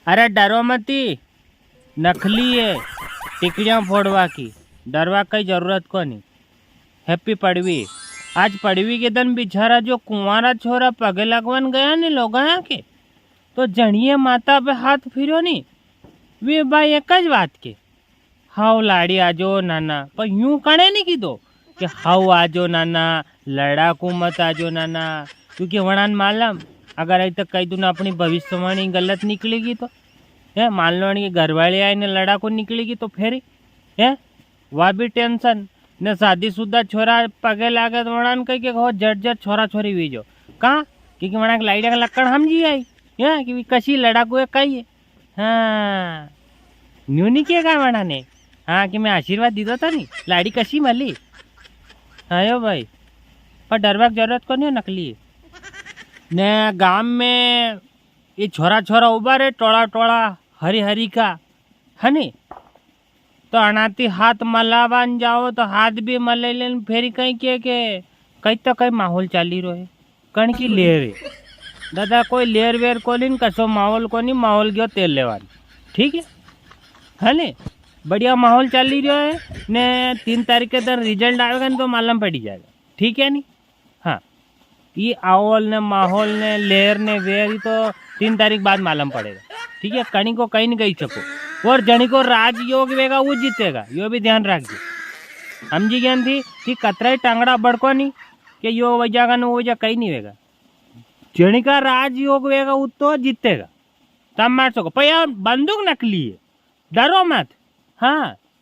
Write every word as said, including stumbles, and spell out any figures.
अरे डरो मती, नकली है, टिकड़ियां फोड़वा की, डरवा कई जरूरत कोनी। Happy पड़वी। आज पड़वी के दिन बिचारा जो कुंवारा छोरा पगे लगवन गया नी लोगां के, तो जणिये माथा पे हाथ फिरो नी, वे बाई एक ज बात के, "हाउ लाड़ी आजो नाना।" पर यूं कणे नी कीधो कि "हाउ आजो नाना, लड़ाकू मत आजो नाना", क्योंकि वणान मालूम, अगर अई तक कई दूं ने अपनी भविष्यवाणी गलत निकलेगी तो, है, मान लो अणी की घरवाली आई ने लड़ाकू निकलेगी तो फेर, है, वा भी tension। ने शादीशुदा छोरा पगे लागे तो वणान कई के कहो, "झट झट छोरा छोरी वीजो।" कां? क्योंकि वणा के लाड़िया का लक्षण हमजी आई, है, कि वी कसी लड़ाकू है, कई है। हाँ, न्यू नी केगा वणा ने। हाँ, कि मैं आशीर्वाद दीदो तो नी, लाड़ी कसी मली। हाँ यो भाई, पर डरवा की जरूरत कोनी, नकली है। ने गाम में ये छोरा छोरा उबा रे, टोला टोला, हरी हरी का, है नी? तो अणाती हाथ मलावान जाओ तो हाथ भी मले लेन, फेरी कई के के कई तो कई माहौल चाली रो है, कण की लेर है। दादा, कोई लेर वेर कोनी न, कसो माहौल कोनी, माहौल गयो तेल लेवान, ठीक है, है नी? बढ़िया माहौल चाली रो है ने, तीन तारीख के दिन result आवेगा न तो मालूम पड़ी जाएगा, ठीक है नी? हाँ, ये आवल ने माहौल ने लेर ने वेर, ये तो तीन तारीख बाद मालूम पड़ेगा, ठीक है? कणी को कई नी कही सको, और जणी को राजयोग वेगा वो जीतेगा, यो भी ध्यान राखजे। हमजी गया थी कि कतरा ही टांगड़ा बड़को नी कि यो वजह का न वो वजह कई नी वेगा, जणी का राजयोग वेगा वो तो जीतेगा। तम मार सको, पर यार बंदूक नकली है, डरो मत। हाँ,